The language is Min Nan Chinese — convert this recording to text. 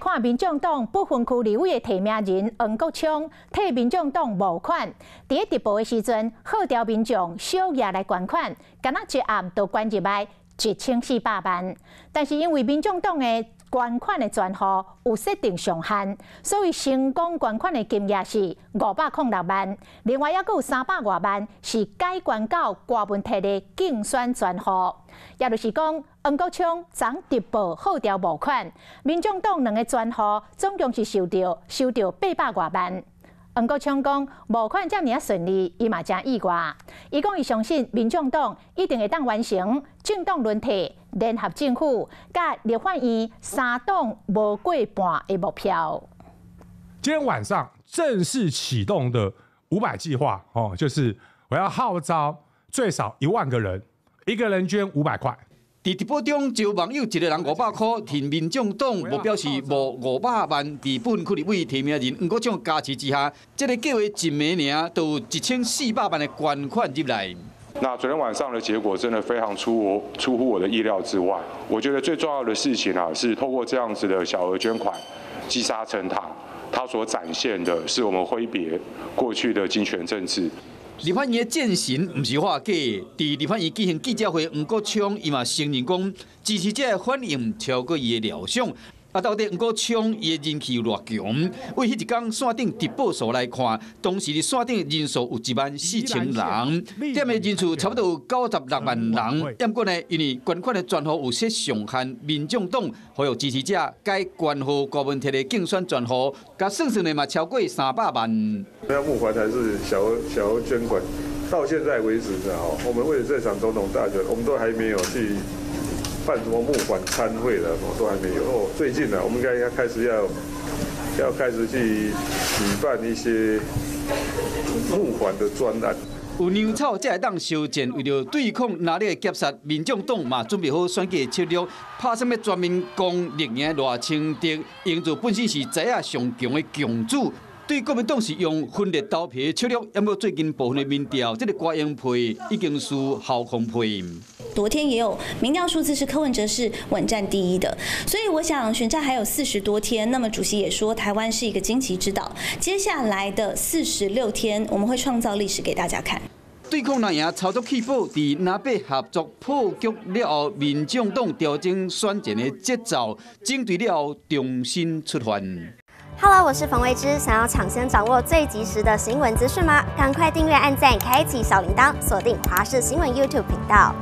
看民眾黨不分區立委的提名人黃國昌替民眾黨募款，佇咧直播的時陣，號召民眾小額來捐款，敢若一暗就捐入來1400萬。但是因為民眾黨的捐款的專戶有設定上限，所以成功捐款的金額是506萬。另外猶閣有300外萬是改捐到郭文鐵的競選專戶。也就是講，黃國昌昨直播號召募款，民眾黨兩个專戶總共是收著800外萬。黃國昌講募款遮爾仔順利，伊嘛誠意外。伊講伊相信民眾黨一定會當完成政黨輪替、聯合政府、佮立法院三黨無過半的目標。今天晚上正式啟動的五百計劃，哦，就是我要號召最少1萬個人，一個人捐500塊。佇直播中，招網友一个人500箍，替民眾黨目標是募500萬。佇不分區立委提名人黃國昌加持之下，這个計劃一暝爾就有1400萬的捐款入來。那昨天晚上的結果真的非常出乎我的意料之外。我覺得最重要的事情啊，是透過這樣子的小額捐款積沙成塔，它所展現的是我們揮別過去的金權政治。立法院的戰神毋是畫假，佇立法院舉行記者會，黃國昌伊嘛承認講，支持者的反應超過伊的料想。啊，到底黃國昌伊的人氣有偌強？為彼一工線頂直播數來看，當時佇線頂人數有1萬4千人，點的人數差不多有96萬人。毋過呢，因為捐款的專戶有設上限，民眾黨呼籲支持者改捐予郭文鐵的競選專戶，共算算呢嘛超過300萬。要募款還是小額捐款？到現在為止呢，我們為了這場總統大選，我們都還沒有去辦什麼募款餐會的，都還沒有。哦，最近呢，我們應該要開始要開始去舉辦一些募款的專案。有糧草才會當相戰，為著對抗藍綠的夾殺，民眾黨嘛準備好選舉策略，拍算欲全面攻力贏賴清德，營造本身是在野上強的共主。對國民黨是用分裂投票的策略，毋過最近部分的民調，這个郭英配已經輸侯康配。昨天也有民調數字是柯文哲是穩佔第一的，所以我想選戰還有40多天，那麼主席也說台灣是一個驚奇之島，接下來的46天我們會創造歷史給大家看。對抗藍營操作棄保，佇藍白合作破局了後，民眾黨調整選戰的節奏，整隊了後重新出發。 Hello，我是馮慧芝，想要搶先掌握最及時的新聞資訊嗎？趕快訂閱、按讚、開啟小鈴鐺，鎖定華視新聞 YouTube 頻道。